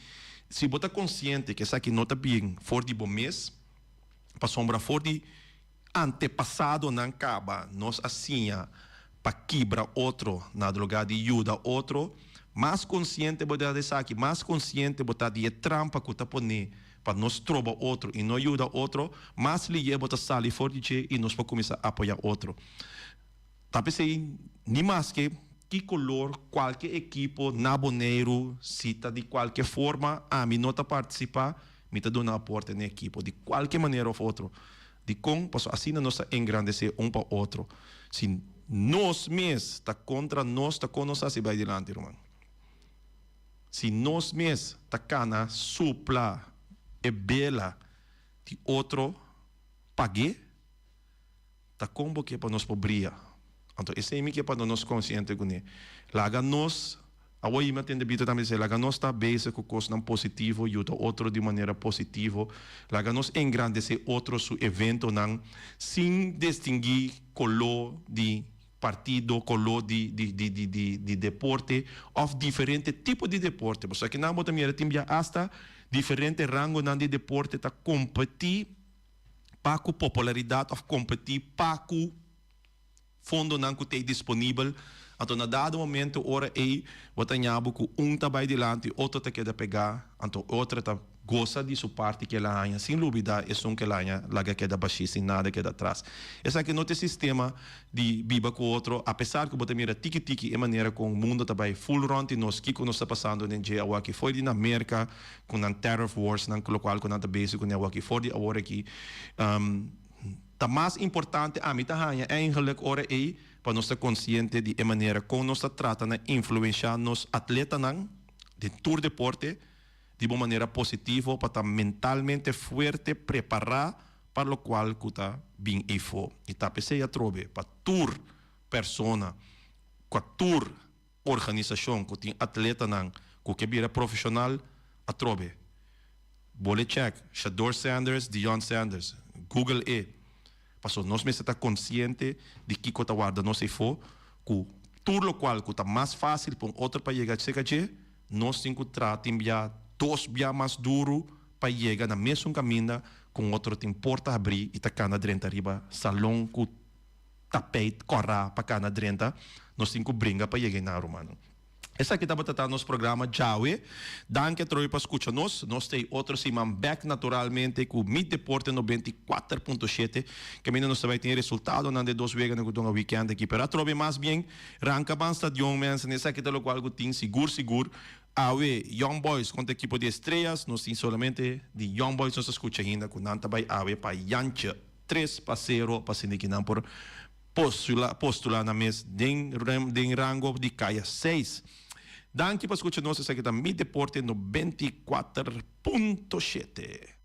Si bo ta konsiente ku esaki no ta bien for di bo mes, pasobra for di antepasadonan kaba nos a siña pa kibra otro na lugá di yuda otro, mas konsiente bo ta di esaki, mas konsiente bo ta di e trampa ku ta pone pa nos troba otro i no yuda otro, mas liye bo ta sali for di dje i nos por kuminsá apoyá otro. Ta p'esei ni maske ki kolor kualke ekipo na Boneiru si ta di kualke forma ami no ta partisipá, mi ta duna aporte na e ekipo di kualke manera òf otro. Dikon? Pasobra asina nos ta engrandesé un pa otro. Si nos mes ta kontra nos, ta kon nos hasi bai dilanti, ruman? Si nos mes ta kana supla e bela di otro pag'é, ta kon bo ke pa nos por bria? Anto esei mi ke pa nos konsiente kuné. Laga nos, awor mi a tende Bito tambe dise, laga nos ta bezig ku kosnan positivo, yuda otro di manera positivo, laga nos engrandesé otro su eventonan sin distinguí koló di partido, koló di di di di di di deporte òf diferente tipo di deporte. Pasobra akinan bo ta mira tin bia asta diferente rangonan di deporte ta kompetí pa ku popularidat òf kompetí pa ku fondonan ku t'ei disponibel. Anto na dado momento ora ei bo ta ña bo ku un ta bai dilanti, otro ta keda pegá, anto otro ta gosa di su parti ku el a haña sin lubidá esun ku el a haña laga keda bashí sin nada keda atras. Esaki no ta e sistema di biba ku otro, apesar ku bo ta mira tiki tiki e manera kon mundo ta bai ful rònt di nos, kiko nos ta pasando den dje awor aki for di na Merka ku nan tariff wars nan ku lokual ku nan ta bezig kuné awor aki for di awor aki. Ta mas importante ami ta haña eigenlijk ora ei pa nos ta konsiente di e manera kon nos ta trata na influenshá nos atletanan den tur deporte di bo manera positivo pa ta mentalmente fuerte prepará pa lokual ku ta bin eifó. I ta p'esei atrobe pa tur persona ku a tur organisashon ku tin atletanan ku ke bira profeshonal atrobe. Bole check Shador Sanders, Deion Sanders. Google e. Paso nos mester ta konsiente di kiko ta warda nos eifó ku tur lokual ku ta mas fásil pa un otro pa yega serka dje, nos tin ku traha tin bia dos bia mas duru pa yega na mesun kaminda ku un otro tin porta habrí i ta kana drenta riba salon ku tapijt kòrá pa kana drenta, nos tin ku bringa pa yega einan, rumannan. Esaki tabata ta nos programa djawe. Danki atrobe pa skucha nos. Nos ta ei otro siman bèk naturalmente ku Mi Deporte 94.7, kaminda nos ta bai tin e resultadonan di e dos weganan ku dunga wikènt aki. Pero atrobe mas bien ranka ban stadion mensen, esaki ta lokual ku tin sigur sigur. Awe Young Boys kontra ekipo di Estrellas, nos tin solamente di Young Boys nos ta skucha ainda ku nan ta bai awe pa Jantje. 3-0 pa asina ki nan por postula postula nan mes den den rango di kaya seis. Danki pa skucha nos esaki ta Mi Deporte 94.7.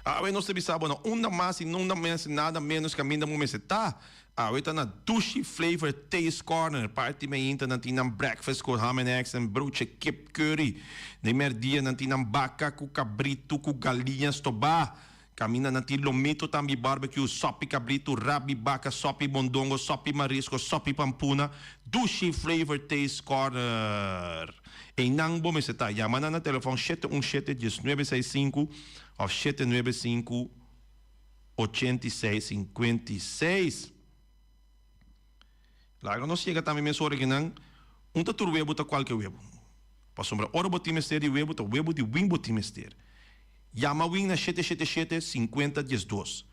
Awe nos ta bisa bo na unda mas y nunda mes nada menos kaminda bo mester ta. Awe ta na Dushi Flavor Taste Corner. Parti mainta nan tin nan breakfast ku ham and eggs en broodje kip curry. Den merdia nan tin nan baka ku kabritu ku galiña stobá. Kaminda nan tin lomito tambe barbecue, sopi kabritu, rabi baka, sopi mondongo, sopi marisco, sopi pampuna. Dushi Flavor Taste Corner. Einan bo mester ta. Yama nan na telefòn 717 1965 òf 795. 86 56. Laga nos yega tambe mes ora kinan un ta tur webu ta kualke webu. Pasobra ora bo tin mester di webu ta webu di win bo tin mester. Yama win na shete shete shete sinkuenta diesdos.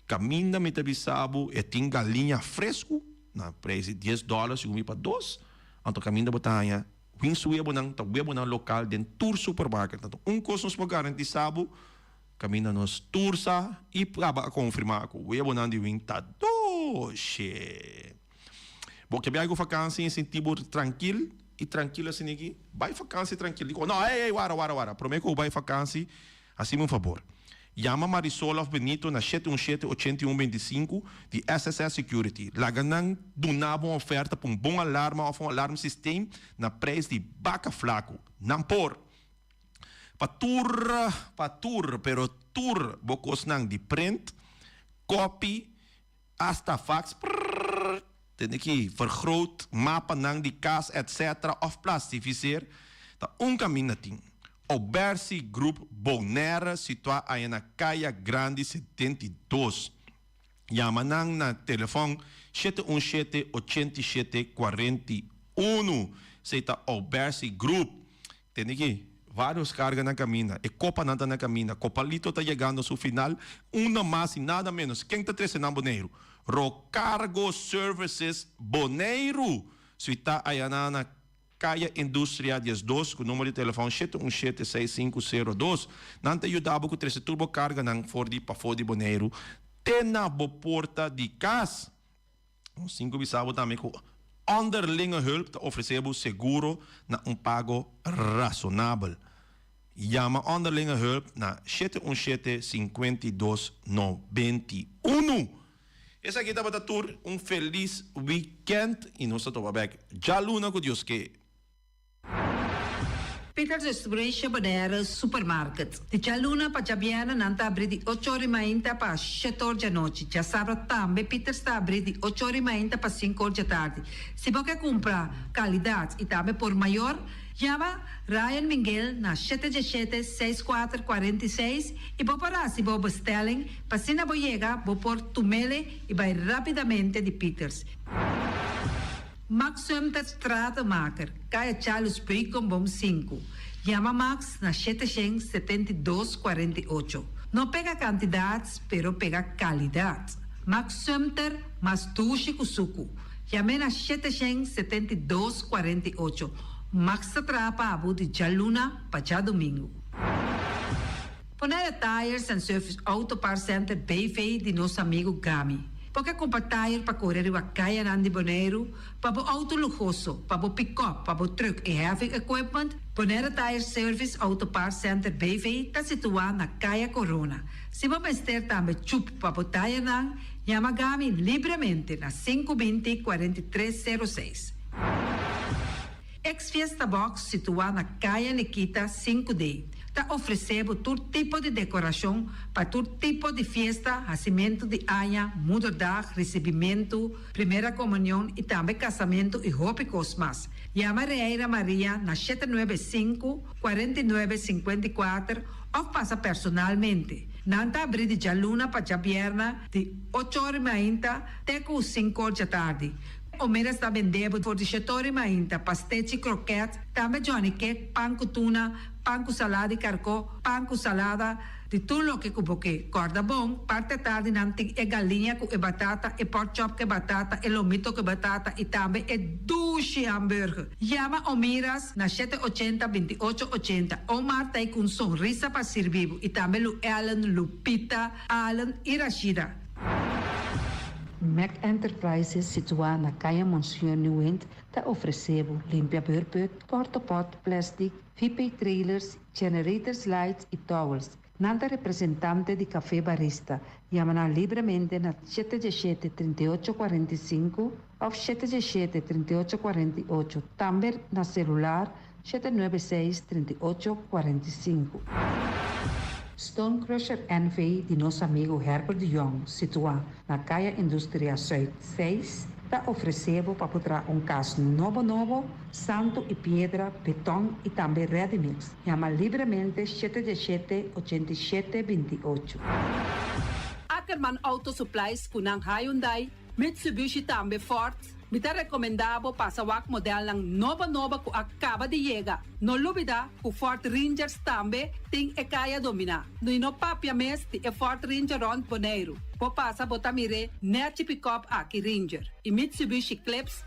Kaminda mi ta bisa bo e tin galiña fresku na preis di dies dòler segun mi pa dos. Anto kaminda bo ta haña win su webunan ta webunan lokal den tur supermarket. Anto un kos nos por garantisa bo. Kaminda nos tur sa i kaba a konfirmá ku webonan di win ta doshe. Bo ke bai ku fakansi i sinti bo trankil i trankil asina aki? Bai fakansi trankil. Dikon? No, ey, ey, wara, wara, wara. Promé ku bo bai fakansi, hasi mi un fabor. Yama Marisol òf Benito na shete un shete ochenta i un 25 di SSS Security. Laga nan duna bo un oferta pa un bon alarma òf un alarmsysteem na preis di baka flaku. Nan por! Pa tur, pa tur, pero tur bo kosnan di print, copy, hasta fax, prrrr, tende ki vergroot, mapanan di kas, etc. Of plastificeer, ta un kaminda tin. Obersi Group Bonaire, situá aya na Kaya Grandi 72. Yama nan na telefòn 717 87 41. Esei ta Obersi Group. Tende ki varios carga na caminda, e copanan ta na caminda, Copalito ta yegando su final, unda mas y nada menos, ken ta trece nan Boneiru? Rocargo Services Boneiru! Suita ayana na Caya Industria 12 cu numero di telefon 717 6502. Nan ta yuda bo cu trece tur bo carganan for di pafo di Boneiru te na bo porta di cas. Nos tin ku bisa bo tambe ku Onderlinge Hulp ta ofresé bo seguro na un pago rasonabel. Yama Onderlinge Hulp na 717 52 91. Esaki tabata tur, un felis wikènt i nos ta topa bèk djaluna ku Dios ke. Peters Distribution Bonaire Supermarket. Di djaluna pa djabièrnè nan ta abrí di ocho or i mainta pa shete or djanochi. Djasabra tambe Peters ta abrí di ocho or i mainta pa sinku or djatardi. Si bo ke kumpra kalidat i tambe por mayor, yama Ryan Minguel na shete djeshete seis kuater 46 i bo por hasi bo bestelling pa asina bo yega bo por tumele i bai rápidamente di Peters. Max Sumter Stratenmaker, Kaya Charles Beukenboom sinku. Yama Max na 772 48. No pega kantidat, pero pega kalidat. Max Sumter, mas dushi ku suku. Yam'é na 772 48. Max ta traha pa abo di djaluna pa djadumingu. Bonaire Tires and Service Auto Parts Center BV di nos amigu Gami. Bo ke kumpra tire pa kore riba kayanan di Boneiru, pa bo outo luhoso, pa bo pick-up, pa bo truck i heavy equipment? Bonaire Tire Service Auto Parts Center BV ta situá na Kaya Korona. Si bo mester tambe chup pa bo tirenan, yama Gami libremente na 520 4306. Ex Fiesta Box, situá na Kaya Nikita 5D, ta ofresé bo tur tipo di dekorashon pa tur tipo di fiesta, hasimentu di aña, moederdag, risibimentu, primera komunion i tambe kasamentu i hopi kos mas. Yama Reira Maria na 795 49 54 òf pasa personalmente. Nan ta habrí di djaluna pa djabièrnè di 8 or mainta te ku 5 or djatardi. Omeras ta bende bo for di 7 or mainta, pastechi, kroket, tambe johnny cake, pan ku tuna, pan ku salada di karkó, pan ku salada, di tur loke ku bo ke. Kòrda bon, parti atardi nan tin e galiña ku e batata, e pork chop ku e batata, e lomito ku e batata i tambe e dushi hamburger. Yama Omiras na 780 28 80. Omar ta ku un sonrisa pa sirbi bo i tambe Lu Ellen, Lupita, Allen i Rashida. Mac Enterprises, situá na Kaya Monsieur Nieuwind, ta ofresé bo limpia beurput, porta-pot, plastic, VP trailers, generators lights i towels. Nan ta representante di Café Barista. Yama nan libremente na 77 38 45 òf 77 38 48. Tambe na selular 796 38 45. Stone Crusher NV di nos amigu Herbert de Jong, situá na Kaya Industria Zuid 6, ta ofresé bo pa traha un kas nobo nobo, santu i piedra, beton i tambe ready mix. Yama libremente 77 87 28. Ackerman Auto Supplies ku nan Hyundai, Mitsubishi tambe Ford. Mi ta rekomendá bo pasa wak modelnan nobo nobo ku a kaba di yega. No lubidá ku Ford Rangers tambe tin e kaya dominá. No no papia mes di e Ford Ranger rònt Boneiru. Bo pasa bo ta mira nèchi pick-up aki Ranger. I Mitsubishi Eclipse.